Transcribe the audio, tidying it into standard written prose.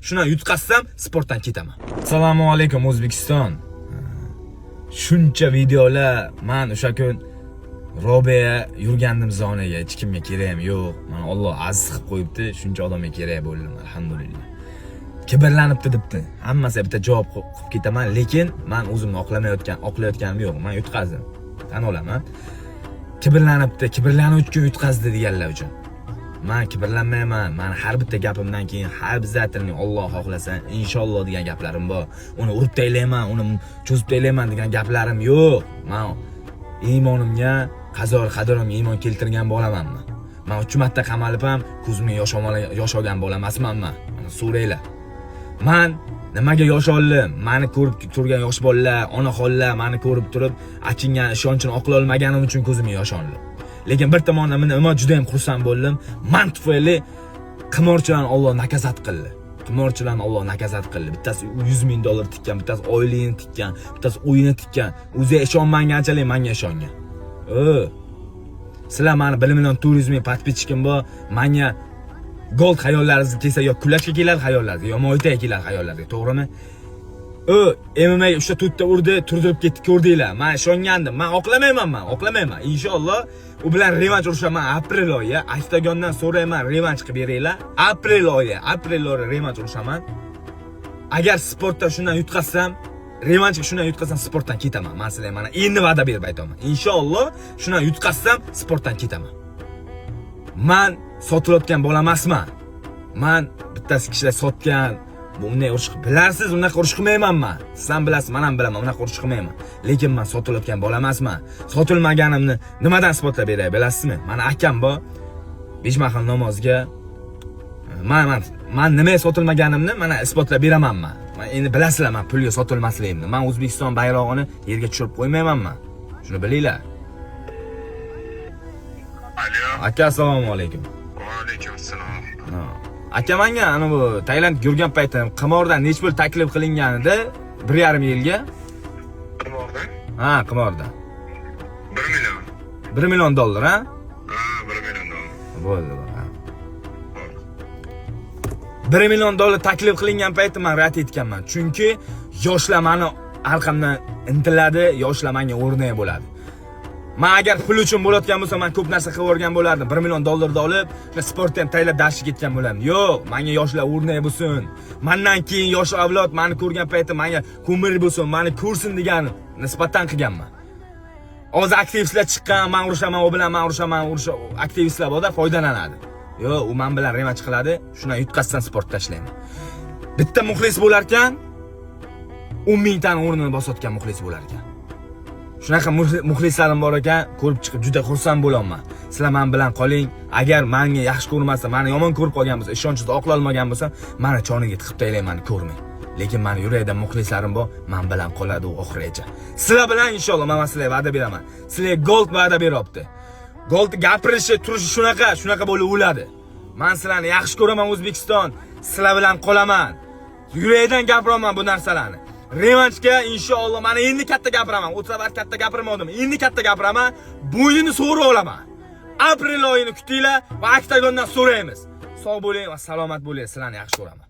Shundan yutqazsam, sportdan ketaman. Assalomu alaykum, O'zbekiston. Shuncha videolar, man o'sha kun Robiya yurgandim zonaga, hech kimga keragim yo'q. Mana Alloh aziz qilib qo'yibdi, shuncha odamga kerak bo'ldim, alhamdulillah. Kibrlanibdi debdi. Hammasiga bitta javob qilib ketaman, lekin man o'zimni oqlamayotgan, oqlayotganim yo'q. Man yutqazdim. Tan olaman. Kibrlanibdi, kibrlanuvchi yutqazdi deganlar uchun. Man kibrlanmayman. Man har bitta gapimdan keyin har обязательно Alloh xohlasa, inshaalloh degan gaplarim bor. Uni urib taylayman, uni cho'zib taylayman degan gaplarim yo'q. Man iymonimga, qazo qadarimga iymon keltirgan bolaman man. Man 3 marta qamalib ham ko'zimga yosh olgan bola emasman man. Mana so'ranglar. Man nimaga yosh oldim? Mani ko'rib turgan yosh bolalar, onaxonlar mani ko'rib turib achingan, ishonchini oqlolmaganim uchun ko'zimga yosh oldim. Lekin bir tomondan nima juda ham xursand bo'ldim. Man tufayli qimorchilarni Alloh наказать qildi. Qimorchilarni Alloh наказать qildi. Bittasi 100 ming dollar tikkan, bittasi oyligini tikkan, bittasi uyini tikkan. O'ziga ishonmaganchalik menga ishongan. Sizlar mani 1 million 400 ming подписчик im bor. Menga gold hayollaringizga kelsa, yo kulashga keladi hayollaringizga, yo moytaga keladi hayollaringizga, to'g'rimi? U MMA 3 ta 4 ta urdi, turdirib ketdi, ko'rdinglar. Men ishongandim. Men oqlamayman, men oqlamayman. Inshaalloh u bilan revansh urushaman aprel oyi. Oktagondan so'rayman, revansh qilib beringlar. Aprel oyi revansh urushaman. Agar sportda shundan yutqazsam, revanshga shundan yutqazsam, sportdan ketaman. Men sizlarga mana endi va'da berib aytaman. Inshaalloh shundan yutqazsam, sportdan ketaman. Man sotilayotgan bola emasman. Man bittasi kishilar sotgan, bu unday urush bilarsiz, unaqa urush qilmayman man. Siz ham bilasiz, men ham bilaman, unaqa urush qilmayman. Lekin man sotilayotgan bola emasman. Sotilmaganimni nimadan isbotlab beray, bilasizmi? Mani akam bor. 5 mahal namozga man nimaga sotilmaganimni mana isbotlab beraman man. Man endi bilasizlar, man pulga sotilmasligimni. Man O'zbekiston bayrog'ini yerga tushirib qo'ymayman man. Shuni bilinglar. Alo. Aka, assalomu alaykum. Va alaykum assalom. Ha. Aka, manga ana bu Tailandga yurgan paytim qimordan necha pul taklif qilinganida 1,5 yilga? Qimordan? Ha, qimordan. 1 million. 1 million dollar, ha? Ha, 1 million dollar. Bo'ldi, ha. 1 million dollar taklif qilingan paytda man rad etganman. Chunki yoshlar mani arqamdan intiladi, yoshlar menga o'rnak bo'ladi. Man agar pul uchun bo'layotgan bo'lsa, man ko'p narsa qilib yuborgan bo'lardim. 1 million dollarni olib, o'sha sportda ham taylab dashga ketgan bo'lardim. Yo'q, menga yoshlar o'rnak bo'lsin. Mendan keyin yosh avlod meni ko'rgan paytda menga ko'mir bo'lsin, meni ko'rsin degan nisbatan qilganman. Hozir aktivistlar chiqqan, man urushaman u bilan, man urushaman, urusha aktivistlar borda foydalanadi. Yo'q, u men bilan revansh qiladi, shundan yutqazsam sport tashlayman. Bitta muxlis bo'lar ekan, 10 mingtani o'rnini bosayotgan muxlis bo'lar ekan. Shunaqa muxlislarim bor ekan, ko'rib chiqib juda xursand bo'laman. Sizlar men bilan qoling. Agar menga yaxshi ko'rmasa, meni yomon ko'rib qolgan bo'lsa, ishonchni oqlolmagan bo'lsa, mani choniga tiqib taylayman, ko'rmang. Lekin mani yurakda muxlislarim bor, men bilan qoladi u oxirigacha. Sizlar bilan inshaalloh men sizlarga va'da beraman. Sizlarga Gold va'da beryapti. Gold gapirishi, turishi shunaqa, shunaqa bo'lib o'ladi. Men sizlarni yaxshi ko'raman, O'zbekiston. Sizlar bilan qolaman. Yurakdan gapiraman bu narsalarni. Revanshga inshaalloh mana endi katta gapiraman. O'tsa safar katta gapirmadim. Endi katta gapiraman. Bo'ynini so'rib olaman. Aprel oyini kutinglar va oktagondan so'raymiz. Sog' bo'ling va salomat bo'ling. Sizlarni yaxshi ko'raman.